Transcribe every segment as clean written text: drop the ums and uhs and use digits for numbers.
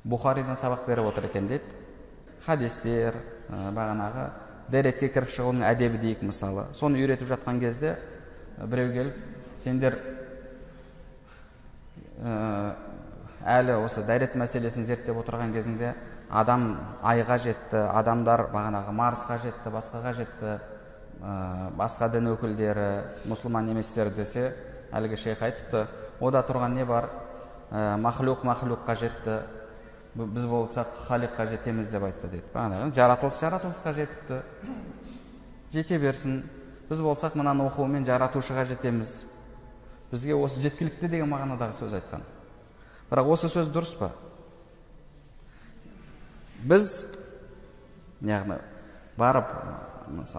Бұхаридан сабақ беріп отыр екен дейді. Хадистер, бағанағы дәретке кіріп шығудың әдебі дейік мысалы. Соны үйретіп жатқан кезде біреу келіп, сендер әлі осы дәрет мәселесін зерттеп отырған кезіңде адам айға жетті, адамдар бағанағы Марсқа жетті, басқаға жетті, басқа дін өкілдері, мұсылман еместер десе, әлгі шейх айтыпты, ода тұрған не бар, махлюқ махлюққа жетті, біз болсақ халиққа жетеміз деп айтты дейді. Бағанағы жаратылыс жаратылысқа жетіпті, жете берсін, біз болсақ мынаны оқумен жаратушыға жетеміз, бізге осы жеткілікті деген мағынадағы сөз айтқан. Бірақ осы сөз дұрыс па? Біз яғни барып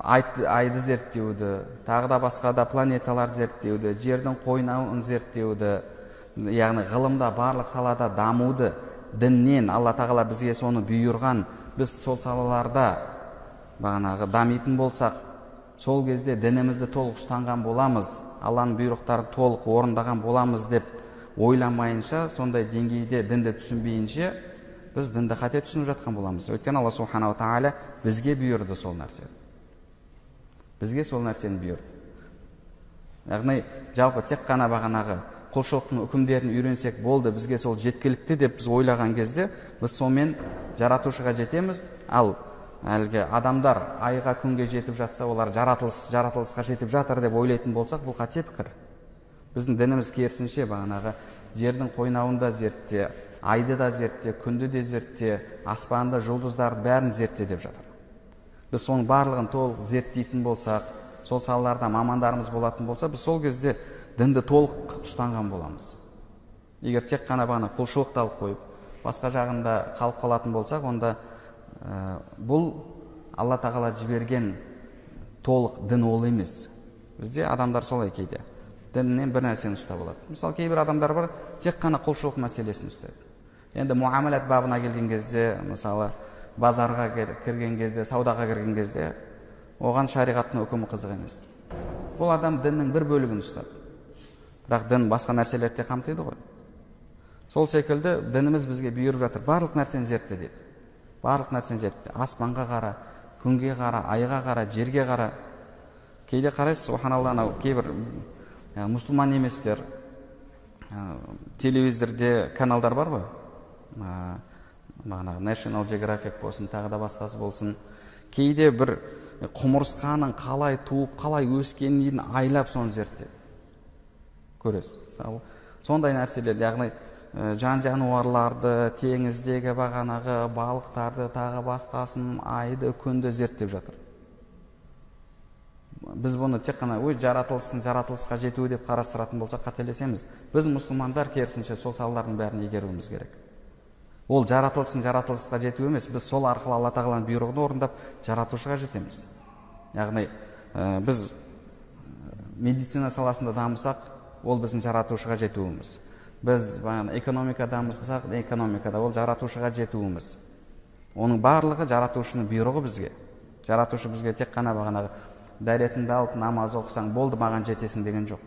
айды зерттеуді, тағы да басқа да планеталарды зерттеуді, жердің қойнауын зерттеуді, яғни ғылымда барлық салада дамуды, діннен Алла тағала бізге соны бұйырған, біз сол салаларда бағанағы дамитын болсақ, сол кезде дінімізді толық ұстанған боламыз, Алланың бұйрықтарын толық орындаған боламыз деп ойламайынша, сондай деңгейде дінді түсінбейінше, біз дінді қате түсініп жатқан боламыз. Өйткені Алла субханала тағала бізге бұйырды сол нәрсе. Бізге сол нәрсені бұйырды. Яғни жалпы тек қана бағанағы құлшылықтың үкімдерін үйренсек болды, бізге сол жеткілікті деп біз ойлаған кезде, біз сонымен жаратушыға жетеміз. Ал әлгі адамдар айға, күнге жетіп жатса, олар жаратылысқа жетіп жатыр деп ойлайтын болсақ, бұл қате пікір. Біздің дініміз керісінше бағанағы жердің қойнауын да зертте, айды да зертте, күнді де зертте, аспанды, жұлдыздарды бәрін зертте деп жатыр. Біз соның барлығын толық зерттейтін болсақ, сол салаларда мамандарымыз болатын болса, біз сол кезде дінді толық ұстанған боламыз. Егер тек қана бағана құлшылықты алып қойып, басқа жағында қалып қалатын болсақ, онда бұл Алла тағала жіберген толық дін ол емес. Бізде адамдар солай кейде діннен бір нәрсені ұстап алады. Мысалы, кейбір адамдар бар, тек қана құлшылық мәселесін ұстайды. Енді муамалат бабына келген кезде, мысалы, базарға кірген кезде, саудаға кірген кезде, оған шариғаттың үкімі қызық емес. Бұл адам діннің бір бөлігін ұстады. Бірақ дін басқа нәрселерді де қамтиды ғой. Сол секілді дініміз бізге бұйырып жатыр, барлық нәрсені зертте деді. Барлық нәрсені зертте. Аспанға қара, күнге қара, айға қара, жерге қара. Кейде қарайсыз, субханалла, анау кейбір мұсылман еместер, телевизорде каналдар бар ғой, бағанағы National Geographic болсын, тағы да басқасы болсын, кейде бір құмырсқаның қалай туып, қалай өскенін айлап соны зерттеді. Көресіз. Мысалы, сондай нәрселер, яғни жан-жануарларды, теңіздегі бағанағы балықтарды, тағы басқасын, айды, күнді зерттеп жатыр. Біз бұны тек қана өз жаратылыстың жаратылысқа жетуі деп қарастыратын болсақ, қателесеміз. Біз мұсылмандар керісінше сол салалардың бәрін игеруіміз керек. Ол жаратылыстың жаратылысқа жетуі емес, біз сол арқылы Алла тағаланың бұйрығын орындап жаратушыға жетеміз. Яғни біз медицина саласында дамысақ, ол біздің жаратушыға жетуіміз. Біз экономика дамысақ, экономикада ол жаратушыға жетуіміз. Оның барлығы жаратушының бұйрығы бізге. Жаратушы бізге тек қана бағанағы дәретіңді алып намаз оқысаң болды, маған жетесің деген жоқ.